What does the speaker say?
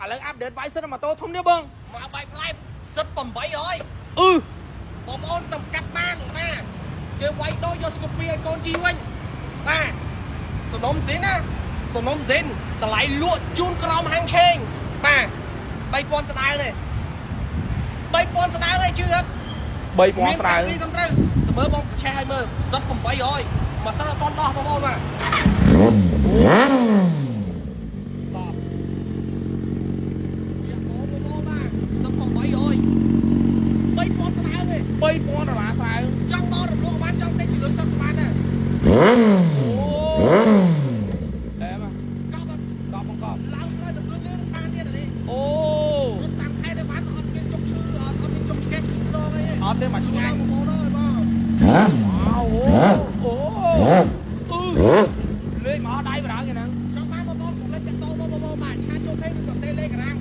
ឥឡូវអាប់ដេតវាយសិនម៉ូតូធំនេះបង មកបាយផ្លែសិត800 អឺ បងប្អូនតំកាត់បានបាទគេវាយតោយកស្គូពីឲ្យកូនជីវិញបាទសំណុំស៊ីនណាសំណុំស៊ីនតម្លៃលក់ជូនក្រមហាងឆេងបាទ3000ស្ដើងទេ3000ស្ដើងទេជឿអត់ 3000ស្ដើង នេះត្រឹមត្រូវទៅមើលបងឆេះឲ្យមើលសិត800មកសិនអត់តន់ដោះបងប្អូនបាទតបវាបងប្អូនបាទសិត800 3000ស្ដើងទេ 3000ដុល្លារស្ដើង ចង់មករំលោះក៏បានចង់ទិញជាលុយសិតក៏បានដែរ អូអែមក កប់អត់ កប់បងកប់ ឡើងផ្លូវលឿនលឿនបានទៀតអានេះ អូ រត់តាមខេត្តទៅបានអត់មានចុកឈឺអត់មានចុកឆ្កេះឈឺខ្នងអីទេ អត់ទេមកឆ្ងាញ់ បងប្អូនអើយបង វ៉ាវអូអូអឺលេងមកដៃបរងហ្នឹង ចង់បានបងប្អូនកុំភ្លេចតាក់ទងបងប្អូនបាទឆាតចូលពេកឬក៏ Telegram